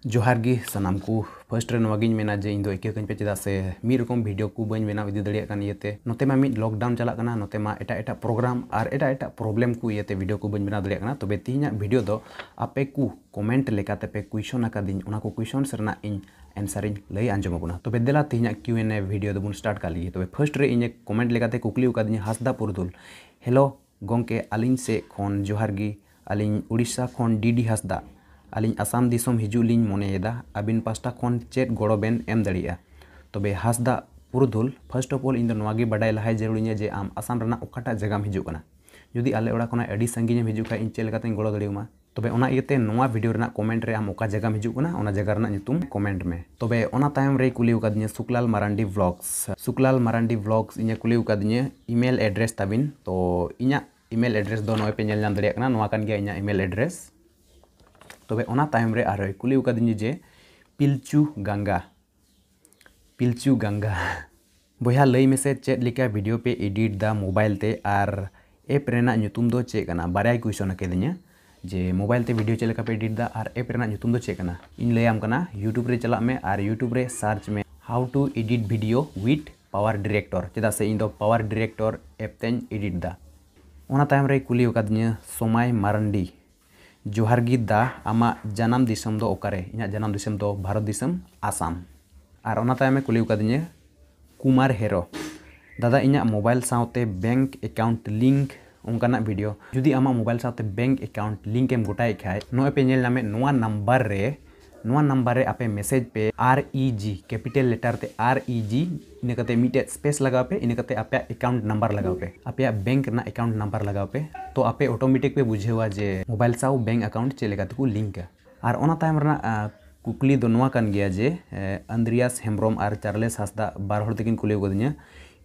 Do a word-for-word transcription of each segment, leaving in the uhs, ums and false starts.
ᱡᱚᱦᱟᱨ ᱜᱮ ᱥᱟᱱᱟᱢ ᱠᱚ᱾ ᱯᱷᱟᱥᱴ ᱨᱮ ᱱᱚᱣᱟ ᱜᱤᱧ ᱢᱮᱱᱟ ᱡᱮ ᱤᱧ ᱫᱚ ᱤᱠᱟᱹ ᱠᱟᱹᱧ ᱯᱮ, ᱪᱮᱫᱟᱜ ᱥᱮ ᱢᱤᱫ ᱨᱚᱠᱚᱢ ᱵᱷᱤᱰᱤᱭᱳ ᱠᱚ ᱵᱟᱹᱧ ᱵᱮᱱᱟᱣ ᱤᱫᱤ ᱫᱟᱲᱮᱭᱟᱜ ᱠᱟᱱ ᱤᱭᱟᱹᱛᱮ᱾ ᱱᱚᱛᱮ ᱢᱟ ᱢᱤᱫ ᱞᱚᱠᱰᱟᱣᱩᱱ ᱪᱟᱞᱟᱜ ᱠᱟᱱᱟ, ᱱᱚᱛᱮ ᱢᱟ ᱮᱴᱟᱜ ᱮᱴᱟᱜ ᱯᱨᱳᱜᱨᱟᱢ ᱟᱨ ᱮᱴᱟᱜ ᱮᱴᱟᱜ ᱯᱨᱚᱵᱞᱮᱢ ᱠᱚ ᱤᱭᱟᱹᱛᱮ ᱵᱷᱤᱰᱤᱭᱳ ᱠᱚ ᱵᱟᱹᱧ ᱵᱮᱱᱟᱣ ᱫᱟᱲᱮᱭᱟᱜ ᱠᱟᱱᱟ᱾ ᱛᱚᱵᱮ ᱛᱮᱦᱮᱧᱟᱜ ᱵᱷᱤᱰᱤᱭᱳ ᱫᱚ ᱟᱯᱮ ᱠᱚ ᱠᱚᱢᱮᱱᱴ ᱞᱮᱠᱟᱛᱮ ᱯᱮ ᱠᱩᱭᱥᱚᱱ ᱟᱠᱟᱫᱤᱧ, ᱚᱱᱟ ᱠᱚ ᱠᱩᱭᱥᱚᱱᱥ ᱨᱮᱱᱟᱜ ᱤᱧ ᱟᱱᱥᱟᱨ ᱤᱧ ᱞᱟᱹᱭ ᱟᱸᱡᱚᱢ ᱟᱵᱚᱱᱟ᱾ ᱛᱚᱵᱮ ᱫᱮᱞᱟ ᱛᱮᱦᱮᱧᱟᱜ ᱠᱤᱭᱩ ᱮᱱ ᱮ ᱵᱷᱤᱰᱤᱭᱳ ᱫᱚᱵᱚᱱ ᱥᱴᱟᱨᱴ ᱠᱟᱜ ᱞᱮᱜᱮ᱾ ᱛᱚᱵᱮ ᱯᱷᱟᱥᱴ ᱨᱮ ᱤᱧᱮ ᱠᱚᱢᱮᱱᱴ ᱞᱮᱠᱟᱛᱮ ᱠᱩᱠᱞᱤ ᱟᱠᱟᱫᱤᱧᱟ ᱦᱟᱸᱥᱫᱟ ᱯᱩᱨᱩᱫᱷᱩᱞ, ᱦᱮᱞᱳ ᱜᱚᱢᱠᱮ, ᱟᱹᱞᱤᱧ ᱥᱮᱫ ᱠᱷᱚᱱ ᱡᱚᱦᱟᱨ ᱜᱮ᱾ ᱟᱹᱞᱤᱧ ᱩᱲᱤᱥᱥᱟ ᱠᱷᱚᱱ ᱰᱤ ᱰᱤ ᱦᱟᱸᱥᱫᱟ᱾ ᱟᱹᱞᱤᱧ ᱟᱥᱟᱢ ᱫᱤᱥᱚᱢ ᱦᱤᱡᱩᱜ ᱞᱤᱧ ᱢᱚᱱᱮᱭᱮᱫᱟ, ᱟᱹᱵᱤᱱ ᱯᱟᱥᱴᱟ ᱠᱷᱚᱱ ᱪᱮᱫ ᱜᱚᱲᱚ ᱵᱮᱱ ᱮᱢ ᱫᱟᱲᱮᱭᱟᱜᱼᱟ? ᱛᱚᱵᱮ ᱦᱟᱸᱥᱫᱟ ᱯᱩᱨᱩᱫᱷᱩᱞ, ᱯᱷᱟᱥᱴ ᱚᱯᱷ ᱚᱞ ᱤᱧ ᱫᱚ ᱱᱚᱣᱟ ᱜᱮ ᱵᱟᱰᱟᱭ ᱞᱟᱦᱟᱭ ᱡᱟᱹᱨᱩᱲᱤᱧᱟ ᱡᱮ ᱟᱢ ᱟᱥᱟᱢ ᱨᱮᱱᱟᱜ ᱚᱠᱟᱴᱟᱜ ᱡᱟᱭᱜᱟᱢ ᱦᱤᱡᱩᱜ ᱠᱟᱱᱟ᱾ ᱡᱩᱫᱤ ᱟᱞᱮ ᱚᱲᱟᱜ ᱠᱷᱚᱱᱟᱜ ᱟᱹᱰᱤ ᱥᱟᱺᱜᱤᱧ ᱮᱢ ᱦᱤᱡᱩᱜ ᱠᱷᱟᱱ, ᱤᱧ ᱪᱮᱫ ᱞᱮᱠᱟᱛᱮᱧ ᱜᱚᱲᱚ ᱫᱟᱲᱮᱭᱟᱢᱟ? ᱛᱚᱵᱮ ᱚᱱᱟ ᱤᱭᱟᱹᱛᱮ ᱱᱚᱣᱟ ᱵᱷᱤᱰᱤᱭᱳ ᱨᱮᱱᱟᱜ ᱠᱚᱢᱮᱱᱴ ᱨᱮ ᱟᱢ ᱚᱠᱟ ᱡᱟᱭᱜᱟᱢ ᱦᱤᱡᱩᱜ ᱠᱟᱱᱟ, ᱚᱱᱟ ᱡᱟᱭᱜᱟ ᱨᱮᱱᱟᱜ ᱧᱩᱛᱩᱢ ᱠᱚᱢᱮᱱᱴ ᱢᱮ᱾ ᱛᱚᱵᱮ ᱚᱱᱟ ᱛᱟᱭᱚᱢ ᱨᱮᱭ ᱠᱩᱞᱤ ᱟᱠᱟᱫᱤᱧᱟ ᱥᱩᱠᱞᱟᱞ ᱢᱟᱨᱟᱱᱰᱤ ᱵᱞᱚᱜᱥ᱾ ᱥᱩᱠᱞᱟᱞ ᱢᱟᱨᱟᱱᱰᱤ ᱵᱞᱚᱜᱥ ᱤᱧᱮ ᱠᱩᱞᱤ ᱟᱠᱟᱫᱤᱧᱟ ᱤᱢᱮᱞ ᱮᱰᱨᱮᱥ ᱛᱟᱵᱤᱱ᱾ ᱛᱚ ᱤᱧᱟᱹᱜ ᱤᱢᱮᱞ ᱮᱰᱨᱮᱥ ᱫᱚ ᱱᱚᱜᱼᱚᱭ ᱯᱮ ᱧᱮᱞ ᱧᱟᱢ ᱫᱟᱲᱮᱭᱟᱜ ᱠᱟᱱᱟ, ᱱᱚᱣᱟ ᱠᱟᱱ ᱜᱮᱭᱟ ᱤᱧᱟᱹᱜ ᱤᱢᱮᱞ ᱮᱰᱨᱮᱥ᱾ ᱛᱚᱵᱮ ᱚᱱᱟ ᱛᱟᱭᱚᱢ ᱨᱮ ᱟᱨᱦᱚᱸᱭ ᱠᱩᱞᱤ ᱟᱠᱟᱫᱤᱧᱟ ᱡᱮ ᱯᱤᱞᱪᱩ ᱜᱟᱝᱜᱟ, ᱯᱤᱞᱪᱩ ᱜᱟᱝᱜᱟ᱾ ᱵᱚᱭᱦᱟ, ᱞᱟᱹᱭ ᱢᱮᱥᱮ, ᱪᱮᱫ ᱞᱮᱠᱟ ᱵᱷᱤᱰᱤᱭᱳ ᱯᱮ ᱮᱰᱤᱴ ᱫᱟ ᱢᱳᱵᱟᱭᱤᱞ ᱛᱮ, ᱟᱨ ᱮᱯ ᱨᱮᱱᱟᱜ ᱧᱩᱛᱩᱢ ᱫᱚ ᱪᱮᱫ ᱠᱟᱱᱟ? ᱵᱟᱨᱭᱟᱭ ᱠᱩᱭᱥᱚᱱ ᱟᱠᱟᱫᱤᱧᱟ ᱡᱮ ᱢᱳᱵᱟᱭᱤᱞ ᱛᱮ ᱵᱷᱤᱰᱤᱭᱳ ᱪᱮᱫ ᱞᱮᱠᱟ ᱯᱮ ᱮᱰᱤᱴ ᱫᱟ ᱟᱨ ᱮᱯ ᱨᱮᱱᱟᱜ ᱧᱩᱛᱩᱢ ᱫᱚ ᱪᱮᱫ ᱠᱟᱱᱟ᱾ ᱤᱧ ᱞᱟᱹᱭᱟᱢ ᱠᱟᱱᱟ, ᱭᱩᱴᱩᱵᱽ ᱨᱮ ᱪᱟᱞᱟᱜ ᱢᱮ ᱟᱨ ᱭᱩᱴᱩᱵᱽ ᱨᱮ ᱥᱟᱨᱪ ᱢᱮ, how to edit video with power director, ᱪᱮᱫᱟᱜ ᱥᱮ ᱤᱧ ᱫᱚ ᱯᱟᱣᱟᱨ ᱰᱤᱨᱮᱠᱴᱚᱨ ᱮᱯ ᱛᱮᱧ ᱮᱰᱤᱴ ᱫᱟ᱾ ᱚᱱᱟ ᱛᱟᱭᱚᱢ ᱨᱮᱭ ᱠᱩᱞᱤ ᱟᱠᱟᱫᱤᱧᱟ ᱥᱚᱢᱟᱭ ᱢᱟᱨᱟᱱᱰᱤ, ᱡᱚᱦᱟᱨ ᱜᱮ ᱫᱟ, ᱟᱢᱟᱜ ᱡᱟᱱᱟᱢ ᱫᱤᱥᱚᱢ ᱫᱚ ᱚᱠᱟᱨᱮ? ᱤᱧᱟᱹᱜ ᱡᱟᱱᱟᱢ ᱫᱤᱥᱚᱢ ᱫᱚ ᱵᱷᱟᱨᱚᱛ ᱫᱤᱥᱚᱢ, ᱟᱥᱟᱢ᱾ ᱟᱨ ᱚᱱᱟ ᱛᱟᱭᱚᱢᱮ ᱠᱩᱞᱤ ᱟᱠᱟᱫᱤᱧᱟ ᱠᱩᱢᱟᱨ ᱦᱮᱨᱳ, ᱫᱟᱫᱟ, ᱤᱧᱟᱹᱜ ᱢᱳᱵᱟᱭᱤᱞ ᱥᱟᱶᱛᱮ ᱵᱮᱝᱠ ᱮᱠᱟᱣᱩᱱᱴ ᱞᱤᱝᱠ ᱚᱱᱠᱟᱱᱟᱜ ᱵᱷᱤᱰᱤᱭᱳ᱾ ᱡᱩᱫᱤ ᱟᱢᱟᱜ ᱢᱳᱵᱟᱭᱤᱞ ᱥᱟᱶᱛᱮ ᱵᱮᱝᱠ ᱮᱠᱟᱣᱩᱱᱴ ᱞᱤᱝᱠ ᱮᱢ ᱜᱚᱴᱟᱭᱮᱫ ᱠᱷᱟᱡ, ᱱᱚᱜᱼᱚᱭ ᱯᱮ ᱧᱮᱞ ᱧᱟᱢᱮᱫ ᱱᱚᱣᱟ ᱱᱟᱢᱵᱟᱨ ᱨᱮ, ᱱᱚᱣᱟ ᱱᱟᱢᱵᱟᱨ ᱨᱮ ᱟᱯᱮ ᱢᱮᱥᱮᱡᱽ ᱯᱮ, ᱟᱨ ᱤ ᱡᱤ, ᱠᱮᱯᱤᱴᱟᱞ ᱞᱮᱴᱟᱨ ᱛᱮ ᱟᱨ ᱤ ᱡᱤ, ᱤᱱᱟᱹ ᱠᱟᱛᱮ ᱢᱤᱫᱴᱮᱡ ᱥᱯᱮᱥ ᱞᱟᱜᱟᱣ ᱯᱮ, ᱤᱱᱟᱹ ᱠᱟᱛᱮ ᱟᱯᱮᱭᱟᱜ ᱮᱠᱟᱣᱩᱱᱴ ᱱᱟᱢᱵᱟᱨ ᱞᱟᱜᱟᱣ ᱯᱮ, ᱟᱯᱮᱭᱟᱜ ᱵᱮᱝᱠ ᱨᱮᱱᱟᱜ ᱮᱠᱟᱣᱩᱱᱴ ᱱᱟᱢᱵᱟᱨ ᱞᱟᱜᱟᱣ ᱯᱮ᱾ ᱛᱚ ᱟᱯᱮ ᱚᱴᱳᱢᱮᱴᱤᱠ ᱯᱮ ᱵᱩᱡᱷᱟᱹᱣᱟ ᱡᱮ ᱢᱳᱵᱟᱭᱤᱞ ᱥᱟᱶ ᱵᱮᱝᱠ ᱮᱠᱟᱣᱩᱱᱴ ᱪᱮᱫ ᱞᱮᱠᱟ ᱛᱮᱠᱚ ᱞᱤᱝᱠᱟ᱾ ᱟᱨ ᱚᱱᱟ ᱛᱟᱭᱚᱢ ᱨᱮᱱᱟᱜ, ᱟ, ᱠᱩᱠᱞᱤ ᱫᱚ ᱱᱚᱣᱟ ᱠᱟᱱ ᱜᱮᱭᱟ ᱡᱮ, ᱮ, ᱟᱱᱫᱨᱤᱭᱟᱥ ᱦᱮᱢᱵᱨᱚᱢ ᱟᱨ ᱪᱟᱨᱞᱮᱥ ᱦᱟᱸᱥᱫᱟ ᱵᱟᱨ ᱦᱚᱲ ᱛᱮᱠᱤᱱ ᱠᱩᱞᱤ ᱟᱠᱟᱫᱤᱧᱟ,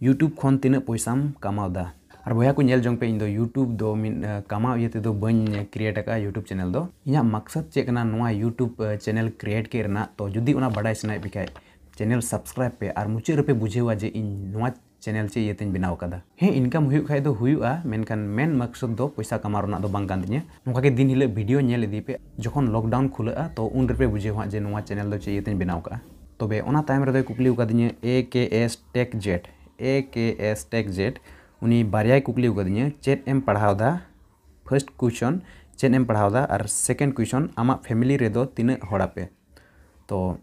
ᱭᱩᱴᱩᱵᱽ ᱠᱷᱚᱱ ᱛᱤᱱᱟᱹᱜ ᱯᱚᱭᱥᱟᱢ ᱠᱟᱢᱟᱣ ᱫᱟ? ᱟᱨ ᱵᱚᱭᱦᱟ ᱠᱚ, ᱧᱮᱞ ᱡᱚᱝ ᱯᱮ, ᱤᱧ ᱫᱚ ᱭᱩᱴᱩᱵᱽ ᱫᱚ ᱢᱤᱫ, ᱮ, ᱠᱟᱢᱟᱣ ᱤᱭᱟᱹ ᱛᱮᱫᱚ ᱵᱟᱹᱧ ᱠᱨᱤᱭᱮᱴ ᱟᱠᱟᱫᱼᱟ ᱭᱩᱴᱩᱵᱽ ᱪᱮᱱᱮᱞ ᱫᱚ᱾ ᱤᱧᱟᱹᱜ ᱢᱟᱠᱥᱟᱫ ᱪᱮᱫ ᱠᱟᱱᱟ ᱱᱚᱣᱟ ᱭᱩᱴᱩᱵᱽ, ᱮ, ᱪᱮᱱᱮᱞ ᱠᱨᱤᱭᱮᱴ ᱠᱮᱫ ᱨᱮᱱᱟᱜ? ᱛᱚ ᱡᱩᱫᱤ ᱚᱱᱟ ᱵᱟᱰᱟᱭ ᱥᱟᱱᱟᱭᱮᱫ ᱯᱮ ᱠᱷᱟᱡ, ᱪᱮᱱᱮᱞ ᱥᱟᱵᱥᱠᱨᱟᱭᱤᱵᱽ ᱯᱮ ᱟᱨ ᱢᱩᱪᱟᱹᱫ ᱨᱮᱯᱮ ᱵᱩᱡᱷᱟᱹᱣᱟ ᱡᱮ ᱤᱧ ᱱᱚᱣᱟ ᱪᱮᱱᱮᱞ ᱪᱮᱫ ᱤᱭᱟᱹᱛᱮᱧ ᱵᱮᱱᱟᱣ ᱟᱠᱟᱫᱟ᱾ ᱦᱮᱸ, ᱤᱱᱠᱟᱢ ᱦᱩᱭᱩᱜ ᱠᱷᱟᱡ ᱫᱚ ᱦᱩᱭᱩᱜᱼᱟ, ᱢᱮᱱᱠᱷᱟᱱ ᱢᱮᱱ ᱢᱟᱠᱥᱚᱫ ᱫᱚ ᱯᱚᱭᱥᱟ ᱠᱟᱢᱟᱣ ᱨᱮᱱᱟᱜ ᱫᱚ ᱵᱟᱝ ᱠᱟᱱ ᱛᱤᱧᱟᱹ᱾ ᱱᱚᱝᱠᱟ ᱜᱮ ᱫᱤᱱ ᱦᱤᱞᱳᱜ ᱵᱷᱤᱰᱤᱭᱳ ᱧᱮᱞ ᱤᱫᱤ ᱯᱮ, ᱡᱚᱠᱷᱚᱱ ᱞᱚᱠᱰᱟᱣᱩᱱ ᱠᱷᱩᱞᱟᱹᱜᱼᱟ ᱛᱚ ᱩᱱ ᱨᱮᱯᱮ ᱵᱩᱡᱷᱟᱹᱣᱟ ᱦᱟᱸᱜ ᱡᱮ ᱱᱚᱣᱟ ᱪᱮᱱᱮᱞ ᱫᱚ ᱪᱮᱫ ᱤᱭᱟᱹᱛᱮᱧ ᱵᱮᱱᱟᱣ ᱠᱟᱜᱼᱟ᱾ ᱛᱚᱵᱮ ᱚᱱᱟ ᱛᱟᱭᱚᱢ ᱨᱮᱫᱚᱭ ᱠᱩᱠᱞᱤ ᱟᱠᱟᱫᱤᱧᱟᱹ ᱮ ᱠᱮ ᱮᱥ ᱴᱮᱠ ᱡᱮᱴ, ᱮ ᱠᱮ ᱮᱥ ᱴᱮᱠ ᱡᱮᱴ, ᱩᱱᱤ ᱵᱟᱨᱭᱟᱭ ᱠᱩᱠᱞᱤ ᱟᱠᱟᱫᱤᱧᱟᱹ, ᱪᱮᱫ ᱮᱢ ᱯᱟᱲᱦᱟᱣ ᱫᱟ? ᱯᱷᱟᱨᱥᱴ ᱠᱩᱭᱥᱚᱱ, ᱪᱮᱫ ᱮᱢ ᱯᱟᱲᱦᱟᱣ ᱫᱟ? ᱟᱨ ᱥᱮᱠᱮᱱᱰ ᱠᱩᱭᱥᱚᱱ, ᱟᱢᱟᱜ ᱯᱷᱮᱢᱤᱞᱤ ᱨᱮᱫᱚ ᱛᱤᱱᱟᱹᱜ ᱦᱚᱲ ᱟᱯᱮ? ᱛᱚ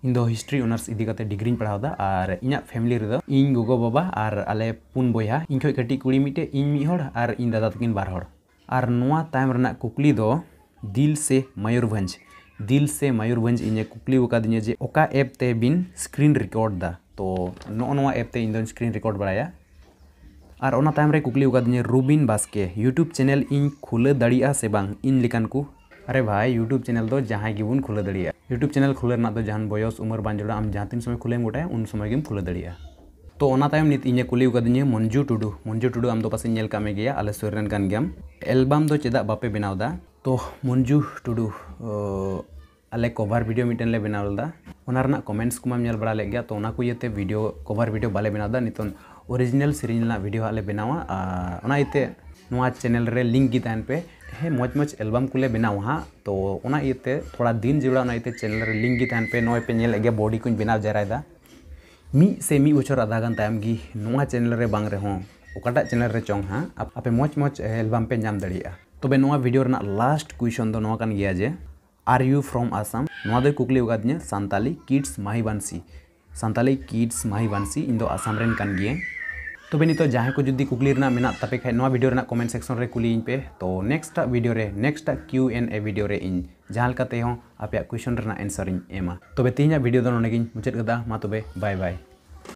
ᱤᱧ ᱫᱚ ᱦᱤᱥᱴᱨᱤ ᱚᱱᱟᱨᱥ ᱤᱫᱤ ᱠᱟᱛᱮ ᱰᱤᱜᱽᱨᱤᱧ ᱯᱟᱲᱦᱟᱣ ᱫᱟ, ᱟᱨ ᱤᱧᱟᱹᱜ ᱯᱷᱮᱢᱤᱞᱤ ᱨᱮᱫᱚ ᱤᱧ ᱜᱚᱜᱚ ᱵᱟᱵᱟ ᱟᱨ ᱟᱞᱮ ᱯᱩᱱ ᱵᱚᱭᱦᱟ, ᱤᱧ ᱠᱷᱚᱡ ᱠᱟᱹᱴᱤᱡ ᱠᱩᱲᱤ ᱢᱤᱫᱴᱮᱡ, ᱤᱧ ᱢᱤᱫ ᱦᱚᱲ ᱟᱨ ᱤᱧ ᱫᱟᱫᱟ ᱛᱟᱹᱠᱤᱱ ᱵᱟᱨ ᱦᱚᱲ᱾ ᱟᱨ ᱱᱚᱣᱟ ᱛᱟᱭᱚᱢ ᱨᱮᱱᱟᱜ ᱠᱩᱠᱞᱤ ᱫᱚ ᱫᱤᱞ ᱥᱮ ᱢᱚᱭᱩᱨᱵᱷᱚᱸᱡᱽ, ᱫᱤᱞ ᱥᱮ ᱢᱚᱭᱩᱨᱵᱷᱚᱸᱡᱽ ᱤᱧᱮ ᱠᱩᱠᱞᱤ ᱟᱠᱟᱫᱤᱧᱟ ᱡᱮ ᱚᱠᱟ ᱮᱯ ᱛᱮ ᱵᱤᱱ ᱥᱠᱨᱤᱱ ᱨᱮᱠᱚᱨᱰ ᱫᱟ? ᱛᱚ ᱱᱚᱜᱼᱚ ᱱᱚᱣᱟ ᱮᱯ ᱛᱮ ᱤᱧ ᱫᱚᱧ ᱥᱠᱨᱤᱱ ᱨᱮᱠᱚᱨᱰ ᱵᱟᱲᱟᱭᱟ᱾ ᱟᱨ ᱚᱱᱟ ᱛᱟᱭᱚᱢ ᱨᱮ ᱠᱩᱠᱞᱤ ᱟᱠᱟᱫᱤᱧᱟ ᱨᱩᱵᱤᱱ ᱵᱟᱥᱠᱮ, ᱭᱩᱴᱩᱵᱽ ᱪᱮᱱᱮᱞ ᱤᱧ ᱠᱷᱩᱞᱟᱹ ᱫᱟᱲᱮᱭᱟᱜᱼᱟ ᱥᱮ ᱵᱟᱝ ᱤᱧ ᱞᱮᱠᱟᱱ ᱠᱚ? ᱟᱨᱮ ᱵᱷᱟᱭ, ᱭᱩᱴᱩᱵᱽ ᱪᱮᱱᱮᱞ ᱫᱚ ᱡᱟᱦᱟᱸᱭ ᱜᱮᱵᱚᱱ ᱠᱷᱩᱞᱟᱹ ᱫᱟᱲᱮᱭᱟᱜᱼᱟ᱾ ᱭᱩᱴᱩᱵᱽ ᱪᱮᱱᱮᱞ ᱠᱷᱩᱞᱟᱹ ᱨᱮᱱᱟᱜ ᱫᱚ ᱡᱟᱦᱟᱱ ᱵᱚᱭᱚᱥ ᱩᱢᱮᱨ ᱵᱟᱝ ᱡᱟᱹᱨᱩᱲᱟ, ᱟᱢ ᱡᱟᱦᱟᱸ ᱛᱤᱱ ᱥᱚᱢᱚᱭ ᱠᱷᱩᱞᱟᱹᱣᱮᱢ ᱜᱚᱴᱟᱭᱟ ᱩᱱ ᱥᱚᱢᱚᱭ ᱜᱮᱢ ᱠᱷᱩᱞᱟᱹ ᱫᱟᱲᱮᱭᱟᱜᱼᱟ᱾ ᱛᱚ ᱚᱱᱟ ᱛᱟᱭᱚᱢ ᱱᱤᱛ ᱤᱧᱮ ᱠᱩᱞᱤ ᱟᱠᱟᱫᱤᱧᱟ ᱢᱚᱧᱡᱩ ᱴᱩᱰᱩ᱾ ᱢᱚᱧᱡᱩ ᱴᱩᱰᱩ, ᱟᱢ ᱫᱚ ᱯᱟᱥᱮᱡ ᱧᱮᱞ ᱠᱟᱜ ᱢᱮ ᱜᱮᱭᱟ, ᱟᱞᱮ ᱥᱩᱨ ᱨᱮᱱ ᱠᱟᱱ ᱜᱮᱭᱟᱢ᱾ ᱮᱞᱵᱟᱢ ᱫᱚ ᱪᱮᱫᱟᱜ ᱵᱟᱯᱮ ᱵᱮᱱᱟᱣ ᱫᱟ? ᱛᱚ ᱢᱚᱧᱡᱩ ᱴᱩᱰᱩ, ᱚ, ᱟᱞᱮ ᱠᱚᱵᱷᱟᱨ ᱵᱷᱤᱰᱤᱭᱳ ᱢᱤᱫᱴᱮᱱ ᱞᱮ ᱵᱮᱱᱟᱣ ᱞᱮᱫᱟ, ᱚᱱᱟ ᱨᱮᱱᱟᱜ ᱠᱚᱢᱮᱱᱴᱥ ᱠᱚᱢᱟᱢ ᱧᱮᱞ ᱵᱟᱲᱟ ᱞᱮᱫ ᱜᱮᱭᱟ᱾ ᱛᱚ ᱚᱱᱟ ᱠᱚ ᱤᱭᱟᱹᱛᱮ ᱵᱷᱤᱰᱤᱭᱳ, ᱠᱚᱵᱷᱟᱨ ᱵᱷᱤᱰᱤᱭᱳ ᱵᱟᱞᱮ ᱵᱮᱱᱟᱣ ᱮᱫᱟ, ᱱᱤᱛᱚᱝ ᱚᱨᱤᱡᱤᱱᱟᱞ ᱥᱮᱨᱮᱧ ᱨᱮᱱᱟᱜ ᱵᱷᱤᱰᱤᱭᱳ ᱦᱟᱸᱜ ᱞᱮ ᱵᱮᱱᱟᱣᱟ᱾ ᱟᱨ ᱚᱱᱟ ᱤᱭᱟᱹᱛᱮ ᱱᱚᱣᱟ ᱪᱮᱱᱮᱞ ᱨᱮ ᱞᱤᱝᱠ ᱜᱮ ᱛᱟᱦᱮᱱ ᱯᱮ᱾ ᱦᱮᱸ, ᱢᱚᱡᱽ ᱢᱚᱡᱽ ᱮᱞᱵᱟᱢ ᱠᱚᱞᱮ ᱵᱮᱱᱟᱣᱟ ᱦᱟᱸᱜ᱾ ᱛᱚ ᱚᱱᱟ ᱤᱭᱟᱹᱛᱮ ᱛᱷᱚᱲᱟ ᱫᱤᱱ ᱡᱟᱹᱨᱩᱲᱟ, ᱚᱱᱟ ᱤᱭᱟᱹᱛᱮ ᱪᱮᱱᱮᱞ ᱨᱮ ᱞᱤᱝᱠ ᱜᱮ ᱛᱟᱦᱮᱱ ᱯᱮ᱾ ᱱᱚᱜᱼᱚᱭ ᱯᱮ ᱧᱮᱞᱮᱫ ᱜᱮᱭᱟ, ᱵᱚᱰᱤ ᱠᱚᱧ ᱵᱮᱱᱟᱣ ᱡᱟᱣᱨᱟᱭᱮᱫᱟ᱾ ᱢᱤᱫ ᱥᱮ ᱢᱤᱫ ᱵᱚᱪᱷᱚᱨ ᱟᱫᱷᱟ ᱜᱟᱱ ᱛᱟᱭᱚᱢ ᱜᱮ ᱱᱚᱣᱟ ᱪᱮᱱᱮᱞ ᱨᱮ ᱵᱟᱝ ᱨᱮᱦᱚᱸ ᱚᱠᱟᱴᱟᱜ ᱪᱮᱱᱮᱞ ᱨᱮ ᱪᱚᱝ ᱦᱟᱸᱜ ᱟᱯ-, ᱟᱯᱮ ᱢᱚᱡᱽ ᱢᱚᱡᱽ ᱮᱞᱵᱟᱢ ᱯᱮ ᱧᱟᱢ ᱫᱟᱲᱮᱭᱟᱜᱼᱟ᱾ ᱛᱚᱵᱮ ᱱᱚᱣᱟ ᱵᱷᱤᱰᱤᱭᱳ ᱨᱮᱱᱟᱜ ᱞᱟᱥᱴ ᱠᱩᱭᱥᱚᱱ ᱫᱚ ᱱᱚᱣᱟ ᱠᱟᱱ ᱜᱮᱭᱟ ᱡᱮ, Are you from Assam? ᱱᱚᱣᱟ ᱫᱚᱭ ᱠᱩᱠᱞᱤ ᱟᱠᱟᱫᱤᱧᱟ ᱥᱟᱱᱛᱟᱞᱤ ᱠᱤᱰᱥ ᱢᱟᱦᱤᱵᱟᱱᱥᱤ᱾ ᱥᱟᱱᱛᱟᱞᱤ ᱠᱤᱰᱥ ᱢᱟᱦᱤᱵᱟᱱᱥᱤ, ᱤᱧ ᱫᱚ ᱟᱥᱟᱢ ᱨᱮᱱ ᱠᱟᱱ ᱜᱤᱭᱟᱹᱧ᱾ ᱛᱚᱵᱮ ᱱᱤᱛᱚᱜ ᱡᱟᱦᱟᱸᱭ ᱠᱚ ᱡᱩᱫᱤ ᱠᱩᱠᱞᱤ ᱨᱮᱱᱟᱜ ᱢᱮᱱᱟᱜ ᱛᱟᱯᱮ ᱠᱷᱟᱡ, ᱱᱚᱣᱟ ᱵᱷᱤᱰᱤᱭᱳ ᱨᱮᱱᱟᱜ ᱠᱚᱢᱮᱱᱴ ᱥᱮᱠᱥᱚᱱ ᱨᱮ ᱠᱩᱞᱤᱭᱤᱧ ᱯᱮ᱾ ᱛᱚ ᱱᱮᱠᱥᱴᱟᱜ ᱵᱷᱤᱰᱤᱭᱳ ᱨᱮ, ᱱᱮᱠᱥᱴᱟᱜ ᱠᱤᱭᱩ ᱮᱱᱰ ᱮ ᱵᱷᱤᱰᱤᱭᱳ ᱨᱮ ᱤᱧ ᱡᱟᱦᱟᱸ ᱞᱮᱠᱟᱛᱮ ᱦᱚᱸ ᱟᱯᱮᱭᱟᱜ ᱠᱩᱭᱥᱚᱱ ᱨᱮᱱᱟᱜ ᱮᱱᱥᱟᱨ ᱤᱧ ᱮᱢᱟ᱾ ᱛᱚᱵᱮ ᱛᱮᱦᱮᱧᱟᱜ ᱵᱷᱤᱰᱤᱭᱳ ᱫᱚ ᱱᱚᱰᱮ ᱜᱤᱧ ᱢᱩᱪᱟᱹᱫ ᱠᱮᱫᱟ᱾ ᱢᱟ ᱛᱚᱵᱮ, ᱵᱟᱭ ᱵᱟᱭ᱾